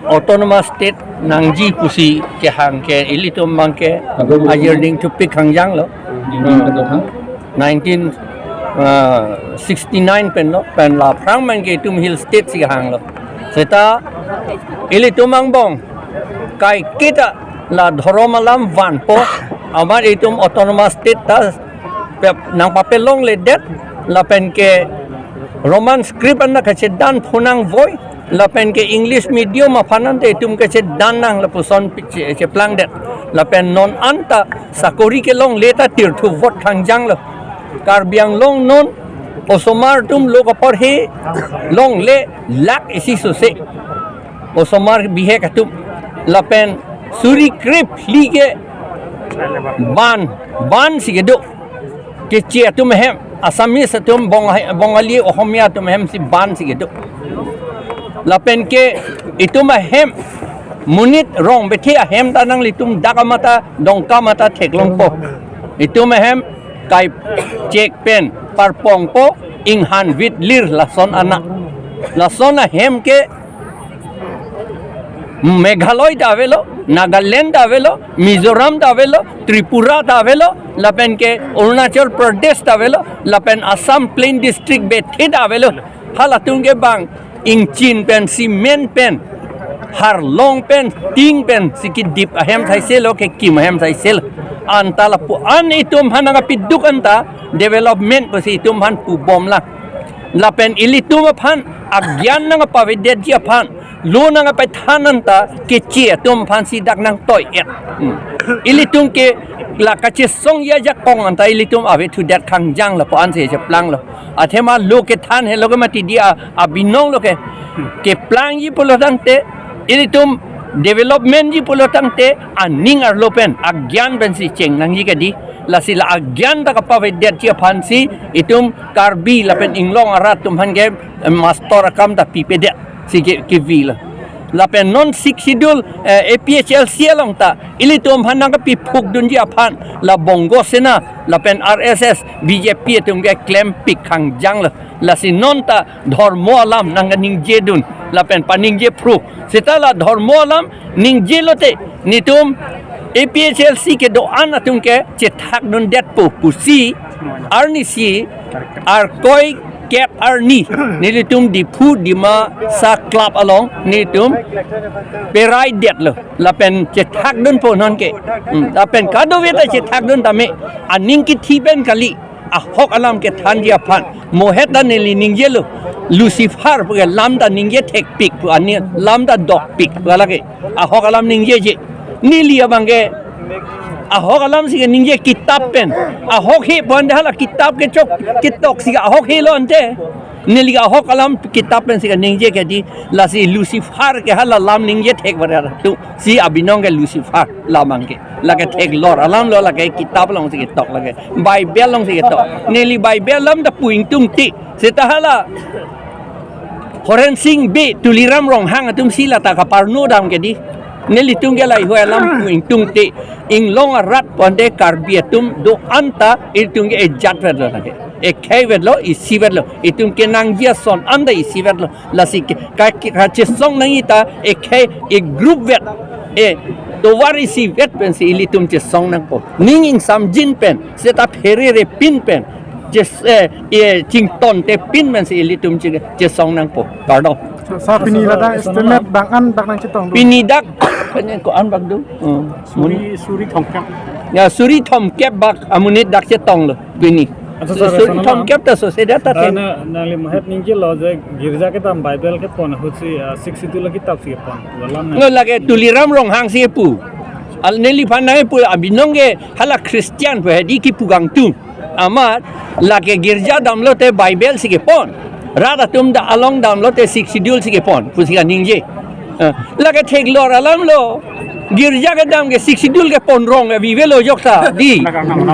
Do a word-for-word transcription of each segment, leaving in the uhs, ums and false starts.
Autonomous State nangji pusi kehang ke ilitum abang ke ajir ding thupik hangjang lo. Nineteen uh, sixty-nine pen lo, pen la aphrang abang ke itum Hill State si hang lo. Seta ilitum angbong kaiketa la dhorom alam vanpo, amat itum Autonomous State ta pep nangpapelongledet, lapen ke Roman script an nangkachedan phonang voi, lapen ke English medium aphan ante itum kachedan nang lapuson pi- che- cheplangdet. Lapen non anta sakori kelongle ta tirthu vote hangjang lo. Karbi Anglong non osomar atum lo kaporhe longle lakh isi sose. Osomar bihek atum. Lapen suri krip hli ke ban, ban si kedo. Keche atum ahem, Assamese atum, Bong-, Bongali, Ohomia atum ahem si ban si kedo. Lapen ke itum ahem, monit rong bethe ahem ta nanglitum dak amata, Dongka amata theklongpo. Itum ahem, kai chek pen, parpongpo, inghan vit lir lason ana. Lason ahem ke Meghalaya ta avelo, Nagaland ta avelo, Mizoram ta avelo, Tripura ta avelo, lapen ke Arunachal Pradesh ta avelo, lapen Assam Plain District bethe ta avelo. Halatum ke bang ingchin pen, cement pen, harlong pen, ting pen, si kedip ahem thaiselo, kekim ahem thaiselo. Anta lapu-an itum aphan nangkapiduk anta development pusi itum aphan pubom lang. Lapen ilitum aphan agyan nangpavedetji aphan, lo nangpathan anta keche atum aphan si dak nangtoi-et. Hmm. Ilitum ke la kachesongji ajakong anta ilitum ave thudet khangjang lapu-an si cheplanglo. Athema lo kethan helo ke mati di a, abinong lo ke. Keplangji pulo tangte, ilitum development ji pulo tangte, aning arlo pen, agyan pen si chengnangji ke di. Lasi la agyan ta kapavedetji aphan si itum Karbi lapen inglong arat atum aphan ke, eh, master akam ta pipedet si ke, kevi lo. Lapen non Sixth Schedule, eh, A P H L C along ta ilitum aphan nangkapiphukdunji aphan la Bongo Sena lapen R S S, B J P atum ke klempik hangjang lo. Lasi non ta dhormo alam nangkaningjedun lapen paningjephru. Seta la dhormo alam ningje lote, netum A P H L C kedo-an atum ke chethakdundetpo pusi arnisi Arkoi kep arni nelitum Diphu Dimasa Club along netum peraidetlo lapen chethakdunpo non ke. Hmm, lapen kadokave ta chethakdun tame, aning kithi pen kali, ahok alam kethanji aphan. Mohet ta neli ningjelo, Lucifer pu ke lam ta ningje thekpik pu, ani lam ta dokpik pu lake. Ahok alam ningjeje. Neli abang ke ahok alam si keningje kitab pen. Ahok he pu ante hala kitab kechok ketok si ahok he lo ante. Neli ahok alam kitab pen si keningje ke di, lasi Lucifer ke hala lam ningje thek bar tu. Si abinong ke Lucifer lam abang ke. Lake theklor alam lo, lake kitab along si ketok, lake Bible along si ketok. Neli Bible lam ta pu ingtungte. Seta hala Horen Sing Bey, Tuliram Ronghang atum si la ta kaparno dam ke di. Nelitum ke lahei alam pu ingtungte. Inglong arat pu ante Karbi atum do-an ta itum ke ejat vetlo lake. Ekhei vetlo, isi vetlo. Itum kenangji ason anta isi vetlo. Lasi ke, ka, ke, kachesong nangji ta ekhei, e group vet, e tovar isi vet pensi ilitum chesong nangpo. Ning ingsamjin pen, seta pherere pin pen, ches, eh, eh, chingtonte pin pensi ilitum che, chesong nangpo. Kardom. Sir, pini ladak estimate bang-an dak nangchetonglo? Pini dak, ko-an bak do? Hmm. Suri, suri thomkep. Ya, suri thomkep bak amonit dak chetonglo pini. Acha, sir, suri thomkep ta sose det ta. Sir, na, nangli mohet ningjelo je girja kedam Bible kepon ahut si, ah, Sixth Schedule kitab si kepon. Walam na. Ngo lake Tuliram Ronghang si pu. Al neliphan nangpu abinong ke hala Christian pu he di kipu kangtung. Amat lake girja damlote Bible si kepon. Rat atum ta along damlote Sixth Schedule si kepon pusi kaningje. Eh, lake theklor alam lo. Girja kedam ke Sixth Schedule kepon rong ke vive lo jok ta di.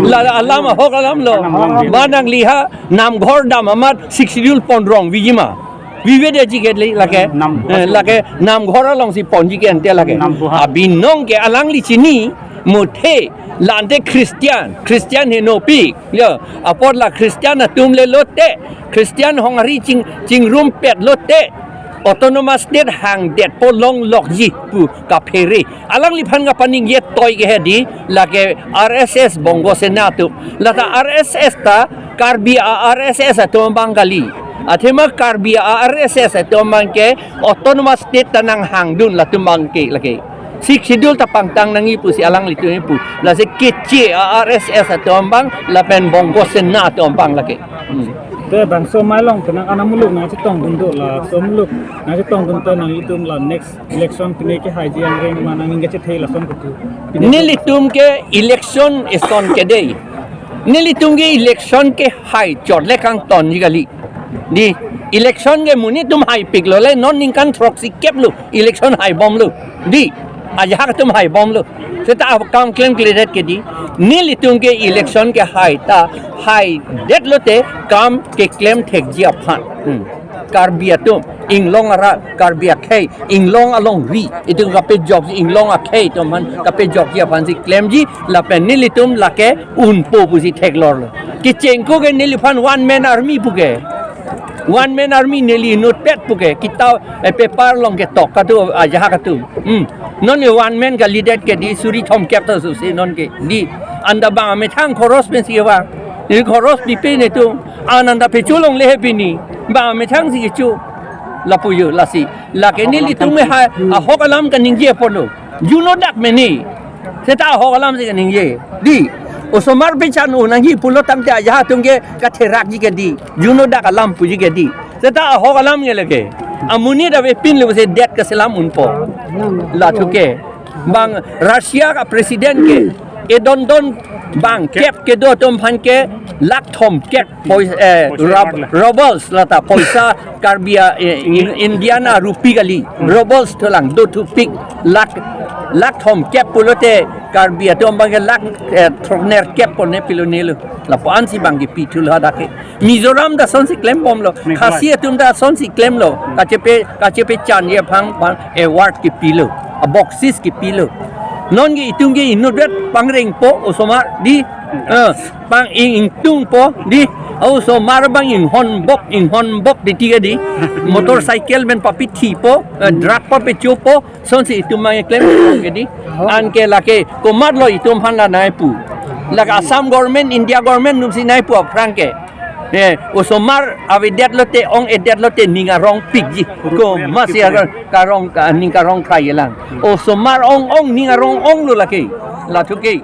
La alam ahok alam lo. Ma nangli ha namghor dam amat Sixth Schedule pon rong viji ma. Vive detji ke le lake. Nam- Eh, lake namghor along si ponji ke ante lake. Nam- Abinong ke alangli chini muthe la ante Christian, Christian henopik. Ya, apot la Christian atum le lote, Christian hong ari ching, chingrumpet lote. Autonomous State hangdetpo longlokji pu kaphere. Alangliphan kapaningje toi ke hedi, lake R S S Bongo Sena atum. Lata R S S ta Karbi a-R S S atum abang kali. Athema Karbi a-R S S atum abang ke Autonomous State ta nanghangdun latum abang ke lake. Sixth Schedule ta pangtang nangji pusi alanglitum pu. Lasi Keche a-R S S atum abang lapen Bongo Sena atum abang lake. Hmm. Te bangso amei along penang ana muluk nangchetongdun do, laso muluk nangchetongdun ta nanglitum la next election pine kehaiji angreng ma nangning kachethe lason kutu. Pine Nelitum ke election eson ke dei. Nelitum ke election kehai chot le kangtonji kali. Dei, election ke monit atum haipiklo le, non ningkan throksi kep lo election haibomlo. Dei, ajahak atum haibomlo. Seta akam klemkledet ke dei. Nelitum ke election kehai ta haidetlo te kam keklem thekji aphan. Hmm. Karbi atum, inglong arat, Karbi akhei, inglong alongri, itum kapejokji, inglong akhei atum aphan kapejokji aphansi klemji, lapen nelitum lake unpo pusi theklorlo. Kechengko ke neliphan one man army pu ke. One man army neli inutpet pu ke. Kita, eh, paper along ketok kado ajahak atum. Hmm. Non le one man kalidet ke dei, suri thomkep ta susi non ke dei. Anta bang amethang khoros pensi vang. Neli khoros pipe netum. An anta pecho longle he pini. Bang amethangsi kecho. Lapu jo lasi. Lake nelitum me ha, ahok alam kaningje apotlo. Juno dak meni. Seta ahok alamsi kaningje. Dei. Osomar pechan-o nangji pulo tangte ajahak atum ke katherakji ke dei. Juno dak alam puji ke dei. Seta ahok alam ke lake. Amonit avepinlo pusi det kaselam unpo. Lathu ke. Bang Russia ka president ke. Edondon bang kep kedo atum aphan ke lakh thomkep poi-, eh, Poisa rub-, emarlo. Rubles lata poisa Karbi a, eh, In-, Indian a rupee kali. Rubles thulang dothupik lakh, lakh thomkep pulote Karbi atum abang ke lakh, eh, throknerkep pon ne pilonelo. Lapu-ansi bang kepithulo hadak ke. Mizoram ta asonsi klembomlo. Meghalaya. Khasi atum ta asonsi klemlo. Kachepe, kachepechanji aphan, aphan award kepilo. Aboksis kepilo. Non ke itum ke inutvet pangrengpo osomar dei. Eh, pang-ing ingtungpo dei. Osomar bang inghonbok, inghonbok dei tiga dei. Motorcycle pen papithipo, eh, drug papechopo. Asonsi itum mang klem ke dei. Anke lake komatlo itum aphan la nangpu. Lake Assam government, India government atumsi nangpu aphrang ke. Eh, osomar avedetlo te, ong-edetlo te ning arongpikji. Komatsi arong karong ka, ning karong krai lang. Osomar ong-ong ning arong-onglo lake. Lathu ke.